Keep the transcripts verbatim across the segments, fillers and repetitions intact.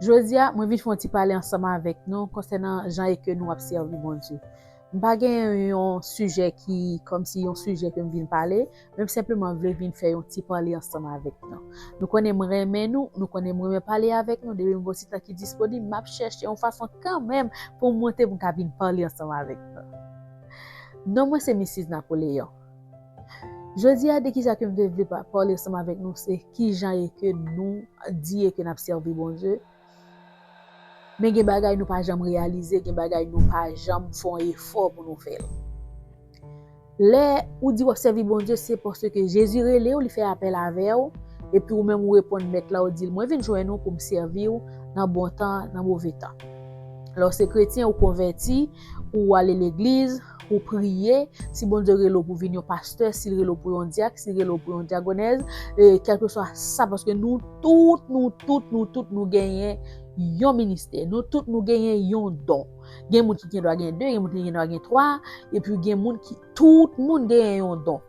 Jodi a, mwen vin fè yon ti pale ansanm avèk nou konsènan jan e ke nou ap sèvi Bondye. M pa gen yon sijè ki, kòmsi yon sijè ke m vin pale, men m senpleman vle vin fè yon ti pale ansanm avèk nou. Nou konnen m renmen nou, nou konnen m renmen pale avèk nou, depi m gen yon ti tan ki disponib, m ap chèche yon fason kanmenm pou m monte pou m ka vin pale ansanm avèk nou. Non mwen se Misis Napoleon. Jodi a, de kisa ke m te vle pa-, pale ansanm avèk nou, se kijan e ke nou di e ke n ap sèvi Bondye. Men gen bagay nou pa janm reyalize, gen bagay nou pa janm fè yon efò pou nou fè l. Lè ou di w ap sèvi Bondye, se paske Jezi rele w, li fè apèl avè w, epi ou menm ou reponn Mèt la, ou di l, "Mwen vin jwenn ou pou m sèvi w nan bon tan, nan move tan." Lè w se kretyen, ou konvèti, ou ale legliz, ou priye, si Bondye rele w pou vin yon pastè, si l rele w pou yon dyak, si l rele w pou yon dyagonèz, e, kèlkeswa sa, paske nou tout, nou tout, nou tout, nou genyen yon ministè. Nou tout, nou genyen yon don. Gen moun ki gen dwa gen de, gen moun ki gen dwa gen twa, epi gen moun ki, tout moun genyen yon don.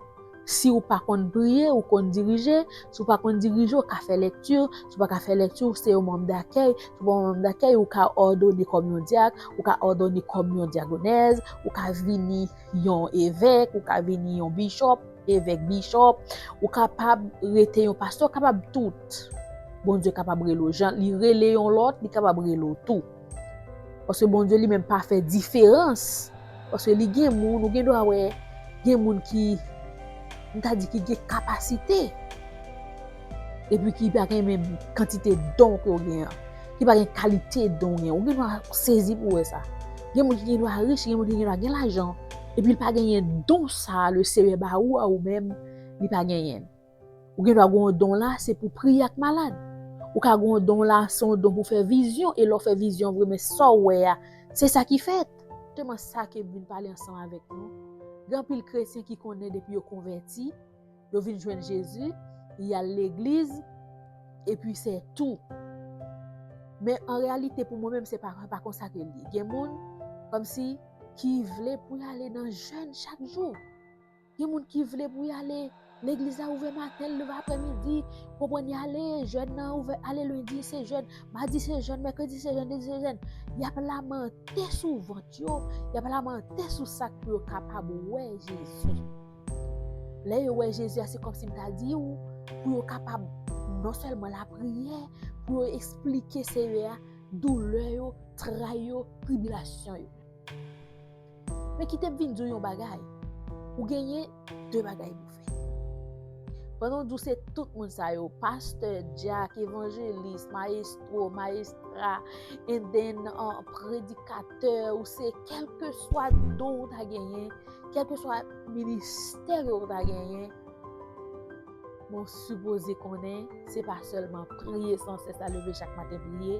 Si w pa konn priye, ou konn dirije. Si w pa konn dirije, ou ka fè lèkti. Si w pa ka fè lèkti, ou se yon manm dakèy. Si w pa yon manm dakèy, ou ka òdone kòm yon dyak, ou ka òdone kòm yon dyagonèz, ou ka vini yon evèk, ou ka vini yon bishop, evèk, bishop, ou kapab rete yon pastè, ou kapab tout. Bondye kapab rele w. Jan li rele yon lòt, li kapab rele w tou. Paske Bondye li menm pa fè diferans. Paske li gen moun, ou gen dwa wè, gen moun ki, m ta di ki gen kapasite, epi ki pa gen menm kantite don ke w gen an, ki pa gen kalite don w gen. Ou gen dwa sezi pou w wè sa. Gen moun ki gen dwa rich, gen moun ki gen dwa gen lajan, epi li pa genyen don sa le Senyè ba ou a ou menm, li pa genyen. Ou gen dwa gen yon don la, se pou priye ak malad. Ou ka gen yon don la, se yon don pou fè vizyon, e lè w fè vizyon vre, men sa w wè a, se sa ki fèt. Justement sa ke m vin pale ansanm avèk nou. Gen anpil kretyen ki konnen depi yo konvèti, yo vin jwenn Jezi, y al legliz, epi se tou. Men an reyalite, pou mwen menm, se pa, pa konsa ke l ye. Gen moun, kòmsi, ki vle pou y ale nan jèn chak jou. Gen moun ki vle pou y ale legliz la ouvè maten, l leve aprèmidi, konprann y ale, jèn nan ouvè, ale lendi se jèn, madi se jèn, mèkredi se jèn, jedi se jèn. Y ap lamante sou vant yo, y ap lamante sou sak pou yo kapab wè Jezi. Lè yo wè Jezi a, se kòmsi m ta di w, pou yo kapab non sèlman lapriyè, pou yo eksplike Senyè a doulè yo, tray yo, tribilasyon yo. Men kite m vin di w yon bagay. Ou genyen de bagay pou fè. Pandan w di w se tout moun sa yo, pastè, dyak, evanjelis, mayestwo, mayestra, and then, uh, predikatè, ou se kèlkeswa don ou ta genyen, kèlkeswa ministè ke ou ta genyen, men w sipoze konnen, se pa sèlman priye san sès la, leve chak maten priye,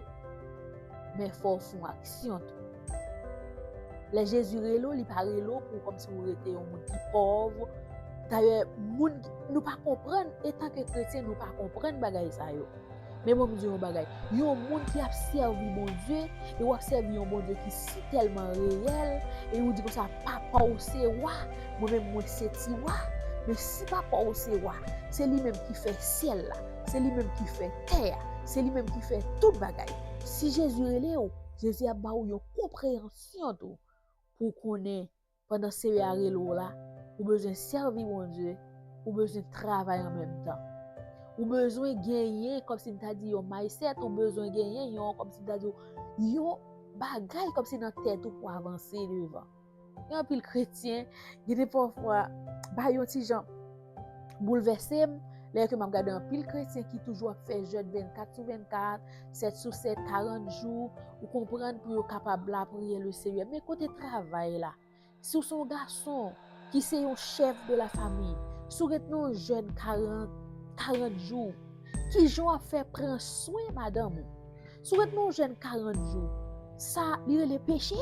men fò w fè yon aksyon tou. Lè Jezi rele w, li pa rele w pou kòmsi ou rete yon moun ki pòv. Dayè, moun ki, nou pa konprann, etanke kretyen, nou pa konprann bagay sa yo. Men mwen, m di yon bagay. Yon moun ki ap sèvi Bondye, e w ap sèvi yon Bondye ki si tèlman reyèl, e ou di konsa, "Papa w se wa, mwen menm mwen se ti wa." Men si papa w se wa, se li menm ki fè syèl la, se li menm ki fè tè a, se li menm ki fè tout bagay. Si Jezi rele w, Jezi ap ba w yon konpreyansyon tou pou w konnen pandan Senyè a rele w la, ou bezwen sèvi Bondye, ou bezwen travay an menm tan. Ou bezwen genyen, kòmsi m ta di, yon mindset, ou bezwen genyen yon, kòmsi m ta di, yon bagay kòmsi nan tèt ou pou avanse devan. Gen anpil kretyen, gen de pafwa, bay yon ti jan boulvèse m, lè ke m ap gade anpil kretyen ki toujou ap fè jèn vennkat sou vennkat, sèt sou sèt, karant jou, ou konprann, pou yo kapab lapriyè le Senyè. Men kote travay la? Si w se yon gason ki se yon chèf de la fami, si w ret nan yon jèn karant, karant jou, kijan w ap fè pran swen madanm ou? Si w ret nan yon jèn karant jou, sa li rele peche.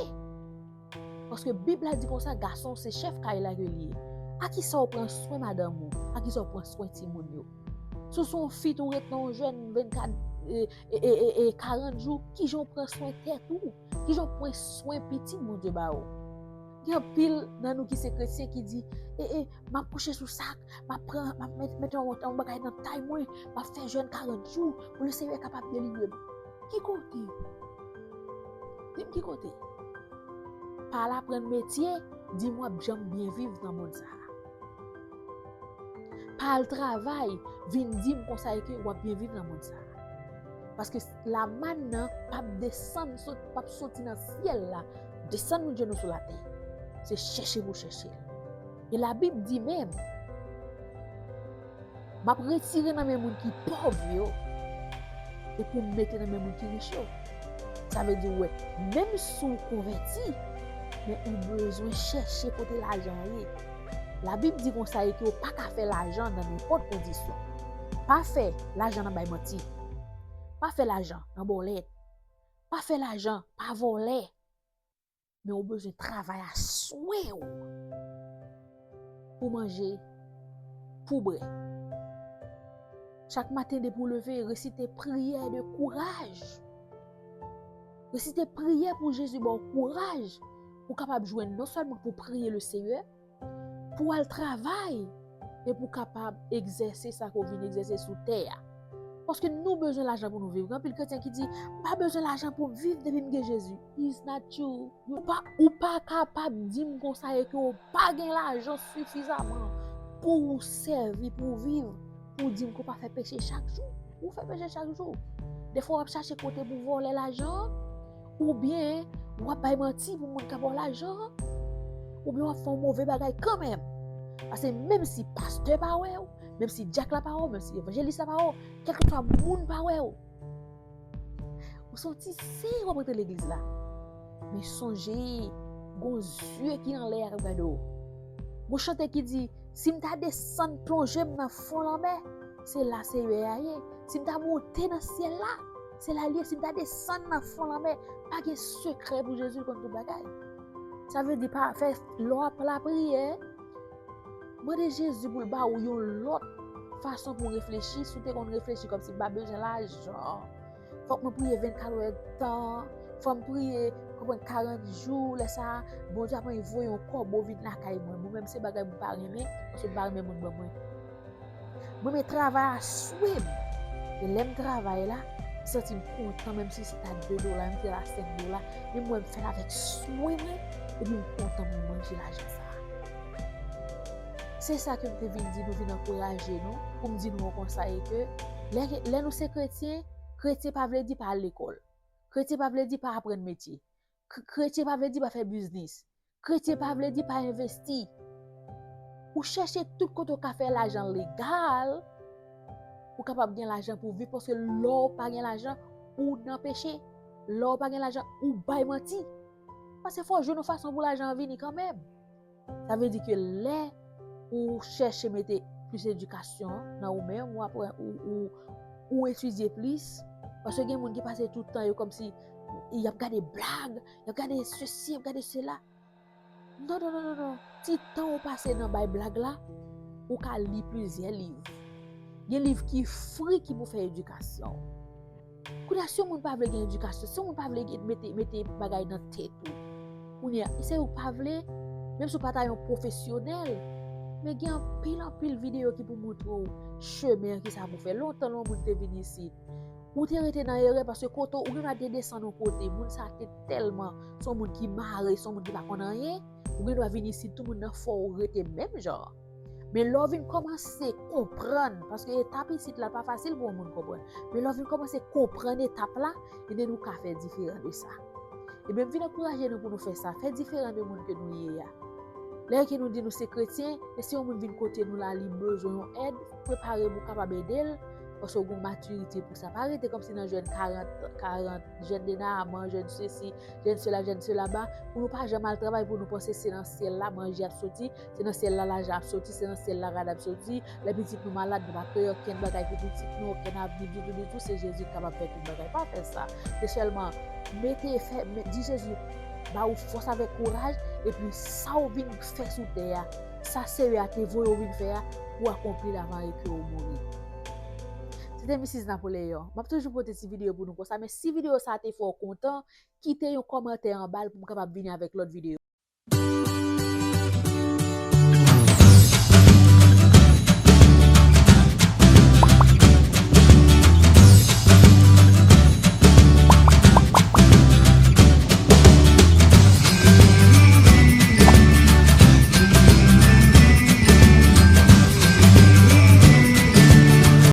Paske Bib la di konsa, gason se chèf kay la ke li ye. A kisa w pran swen madanm ou? A kisa w pran swen timoun yo? Si w se yon fi tou, ret nan yon jèn vennkat, e, e, e, e, e, karant jou, kijan w pran swen tèt ou? Kijan w pran swen pitit Bondye ba ou? Gen anpil nan nou ki se kretyen ki di, e, e, m ap kouche sou sak, m ap pran, m ap met, met yon, yon bagay nan tay mwen, m ap fè jèn karant jou pou le Senyè kapab delivre m. Ki kote? Di m ki kote? Pa al aprann metye, di m w ap janm byen viv nan mond sa a. Pa al travay, vin di m konsa e ke w ap byen viv nan mond sa a. Paske lamàn nan p ap desann, sot, p ap soti nan syèl la, desann nou jenou sou latè. Se chèche pou chèche l. E Labib di menm, m ap retire nan men moun ki pòv yo, e pou m mete nan men moun ki rich yo. Sa vle di, w wè, menm si w konvèti, men ou bezwen chèche kote lajan an ye. Labib di konsa e ke w pa ka fè lajan nan nenpòt kondisyon. Pa fè lajan nan bay manti. Pa fè lajan nan bòlèt. Pa fè lajan, pa vòlè. Men ou bezwen travay a swen w pou manje, pou bwè. Chak maten depi w leve, resite priyè de kouraj. Resite priyè pou Jezi ba w kouraj pou w kapab jwenn non sèlman pou priye Leseyè, pou w al travay e pou w kapab egzèse sa ke w vin egzèse sou tè a. Paske nou bezwen lajan pou nou viv. Gen anpil kretyen ki di, "M pa bezwen lajan pou m viv depi m gen Jezi." It's not true. Ou pa, ou pa kapab di m konsa e ke w pa gen lajan sifizaman pou w sèvi, pou w viv, pou w di m ke w pa fè peche chak jou. Ou fè peche chak jou. Defwa w ap chache kote pou vòlè lajan, oubyen w ap bay manti pou moun ka ba w lajan, oubyen w ap fè yon move bagay kanmenm. Paske menm si pastè pa wè w, menm si dyak la pa wè w, menm si evanjelis la pa wè w, kèlkeswa moun pa wè w, ou se yon ti sen w ap rete legliz la. Men sonje, gon zye ki anlè a k ap gade w. Gon chante ki di, "Si m ta desann plonje m nan fon lanmè, se la Seyè a ye. Si m ta monte nan syèl la, se la l ye. Si m ta desann nan fon lanmè." Pa gen sekrè pou Jezi, l konn tout bagay. Sa vle di pa fè lè w ap lapriyè, mande Jezi pou l ba ou yon lòt fason pou w reflechi. Si w te konn reflechi kòmsi m pa bezwen lajan, fòk mwen priye vennkat è tan, fò m priye, konprann, karant jou, lè sa a, Bondye ap voye yon kòbo vin lakay mwen. Mwen menm se bagay mwen pa renmen, paske m pa renmen moun ban mwen. Mwen men travay a swe m. E lè m travay la, m santi m kontan, menm si se ta de dola, menm si se ta senk dola, men mwen m fè l avèk swe mwen, epi m kontan pou m manje lajan sa a. Se sa ke m te vin di nou, vin ankouraje nou, pou m di nou konsa e ke lè, lè nou se kretyen, kretyen pa vle di pa al lekòl. Kretyen pa vle di pa aprann metye. K-, kretyen pa vle di pa fè biznis. Kretyen pa vle di pa envesti. Ou chèche tout kote w ka fè lajan legal, ou kapab gen lajan pou viv, paske lè w pa gen lajan, ou nan peche. Lè w pa gen lajan, ou bay manti. Paske fò w jwenn yon fason pou lajan an vini kanmenm. Sa vle di ke lè ou chèche mete plis edikasyon nan ou menm, ou aprann, ou, ou, ou etidye plis, paske gen moun ki pase tout tan yo kòmsi y ap gade blag, y ap gade sesi, y ap gade sela. Non, non, non, non, non. Ti tan ou pase nan bay blag la, ou ka li plizyè liv. Gen liv ki fri ki pou fè edikasyon. Kounye a, si yon moun pa vle gen edikasyon, si yon moun pa vle gen, mete, mete bagay nan tèt ou, kounye a, se ou pa vle, menm si w pa ta yon pwofesyonèl, men gen anpil, anpil videyo ki pou montre w chemen an, kisa pou fè. Lontan, lè yon moun te vin isit, ou te rete nan erè, paske kote w, ou gen dwa te desann yon kote, moun sa a te tèlman, se yon moun ki mare, se yon moun ki pa konn anyen, ou gen dwa vin isit, tout moun nan fè w rete menm jan. Men lè w vin kòmanse konprann, paske etap isit la pa fasil pou yon moun konprann. Men lè w vin kòmanse konprann etap la, ebyen nou ka fè diferan de sa. Ebyen m vin ankouraje nou pou nou fè sa, fè diferan de moun ke nou ye a. Lè ke nou di nou se kretyen, e si yon moun vin kote nou la, li bezwen yon èd, prepare pou w kapab ede l, paske w gen matirite pou sa. Pa rete kòmsi nan jèn karant, karant, jèn de Naaman, jèn sesi, jèn sela, jèn sela ba, pou nou pa janm al travay, pou nou panse se nan syèl la manje ap soti, se nan syèl la lajan ap soti, se nan syèl la rad ap soti. Lè pitit nou malad, nou pa kreye okenn bagay pou pitit nou, okenn avni ditou, ditou, se Jezi ki kapab fè tout bagay. Pa fè sa. Se sèlman mete, fè, met, di Jezi ba ou fòs avèk kouraj, epi sa w vin fè sou tè a, sa Seyè a te voye w vin fè a, pou akonpli l avan e ke w mouri. Se te Misis Napoleyon. M ap toujou pote ti videyo pou nou konsa, men si videyo sa a te fè w kontan, kite yon kòmantè anba l pou m kapab vini avèk lòt videyo.